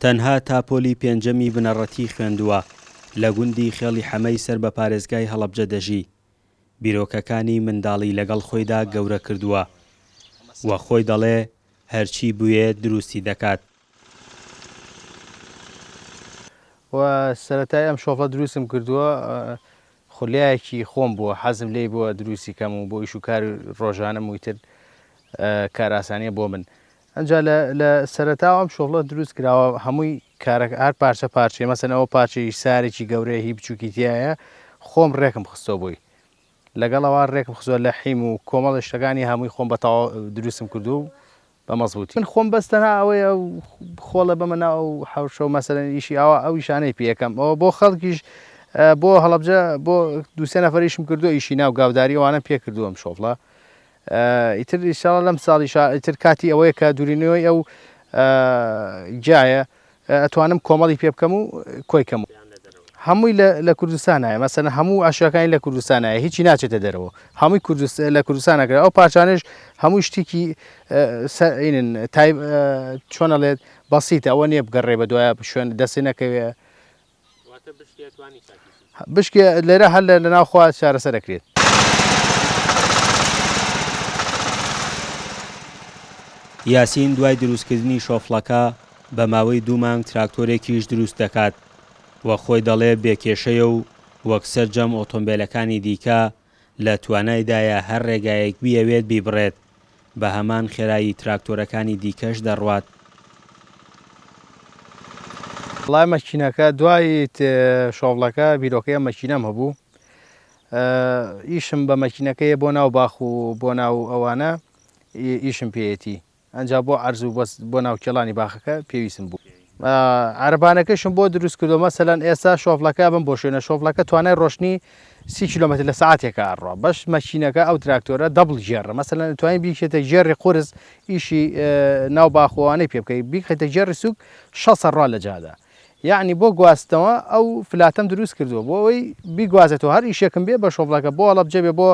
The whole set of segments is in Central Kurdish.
تەنها تا پۆلی پێنجەمی بنەڕەتی خوێندووە، لە گوندی خێڵی حەمەی سەر بە پارێزگای هەڵەبجە دەژی. بیرۆکەکانی منداڵی لەگەڵ خۆیدا گەورە کردووە و خۆی دەڵێ هەرچی بوێت دروستی دەکات. و سەرەتای ئەم شۆفڵە دروستم کردووە خولیایەکی خۆم بووە حەزم لێی بووە دروستی کەم و بۆ ئیش و کاری ڕۆژانەم و ئیتر کارئاسانیە بۆ من ئەنجا لە لە سەرەتاوە ئەم شۆفڵە دروست کراوە هەمووی کارەکە هەر پارچە پارچەیە مەسەن ئەوە پارچەی سارێکی گەورەیە هی بچووکی تایە خۆم ڕێکم خستەوە بۆی لەگەڵ ئەوە ڕێکم خستووە لە حیم و کۆمەڵی شتەکانی هەمووی خۆم بە تەواو دروستم کردووە و بە مەزبووتی. من خۆم بەس تەنها ئەوەیە خۆڵە بەمە ناو ئەو حەوشە و مەسەلەن ئیشی ئاوا ئەو ئیشانەی پێ ئەکەم ئەوە بۆ خەڵکیش بۆ هەڵەبجە بۆ دووسێ نەفەر ئیشم کردووە ئیشی ناو گاوداری ئەوانەم پێ کردووە ئەم شۆفڵە ئیتر ئیشاڵا لەم ساڵیشا ئیتر کاتی ئەوەیە کە دوورینەوەی ئەو گیایە ئەتوانم کۆمەڵی پێ بکەم و کۆی کەم هەمووی لە کوردستانایە مەسەلەن هەموو ئەشیاکانی لە کوردستانایە هیچی ناچێتە دەرەوە هەمووی کوردست لە کوردستان ئەکرێت ئەو پارچانەش هەموو شتێکی سەرینن تای چۆن ئەڵێت بەسیتە ئەوە نییە بگەڕێ بە دوایە شوێن دەستی نەکەوێ بشکێ لێرە هەر لە ناوخوا چارەسەر ئەکرێت. یاسین دوای دروستکردنی شۆفڵەکە بە ماوەی دوو مانگ تراکتۆرێکیش دروست دەکات و خۆی دەڵێ بێ کێشەیە و وەک سەرجەم ئۆتۆمبێلەکانی دیکە لە توانایدایە هەر رێگایەک بیەوێت بیبڕێت، بە هەمان خێرایی تراکتۆرەکانی دیکەش دەڕوات. وەڵای مەکینەکە دوای شۆڤڵەکە بیرۆکەی ئەم مەکینەم هەبوو ئیشم بە مەکینەکەیە بۆ ناو باخ و بۆ ناو ئەوانە ئیشم پێیەتی ئەنجا بۆ عەرز و بەس بۆ ناوکێڵانی باخەکە پێویستم بوو. عەرەبانەکەشم بۆ دروست کردووە مەسەلەن ئێستا شۆفڵەکە ئەبەم بۆ شوێنە شۆفڵەکە توانای ڕۆشتنی سی کیلۆمەتر لە سەعاتێکا ئەڕوا بەش مەکینەکە ئەو تراکتۆرە double گێڕە مەسەلەن ئەتوانی بیکێتە گێڕی قورس ئیشی ناو باخ و ئەوانەی پێ بکەی بیخەیتە گێڕی سووک شەست ئەڕوا لە جادا یەعنی بۆ گواستنەوە ئەو فلاتەم دروست کردووە بۆ ئەوەی بیگوازێتەوە هەر ئیشێکم بێ بە شۆفڵەکە بۆ هەڵەبجە بێ بۆ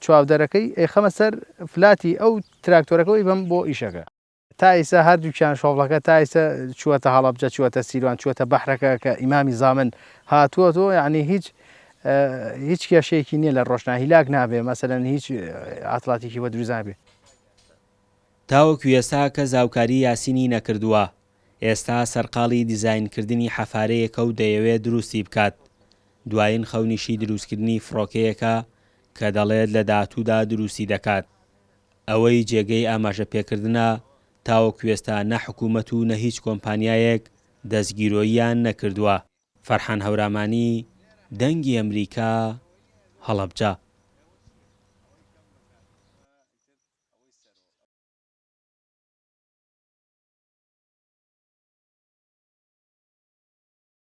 چواودەرەکەی ئەیخەمە سەر فلاتی ئەو تراکتۆرەکە و ئەیبەم بۆ ئیشەکە. تا ئیسە هەردووکیان شۆفڵەکە تا ئیسە چووەتە هەڵەبجە چووەتە سیروان چووەتە بەحرەکە کە ئیمامی زامن هاتووەتەوە یعنی هیچ هیچ کێشەیەکی نییە لە ڕۆشنا هیلاک نابێ مەسەلەن هیچ عەتڵاتێکی بۆ دروست نابێ. تاوەکو ئێستا کەس هاوکاری یاسینی نەکردووە، ئێستا سەرقاڵی دیزاینکردنی حەفارەیەکە و دەیەوێت دروستی بکات، دوایین خەونیشی دروستکردنی فڕۆکەیەکە کە دەڵێت لە داهاتوودا دروستی دەکات. ئەوەی جێگەی ئاماژە پێکردنە تاوەکو ئێستا نە حکومەت و نە هیچ کۆمپانیایەک دەستگیرۆییان نەکردووە. فەرحان هەورامانی، دەنگی ئەمریکا، هەڵەبجە.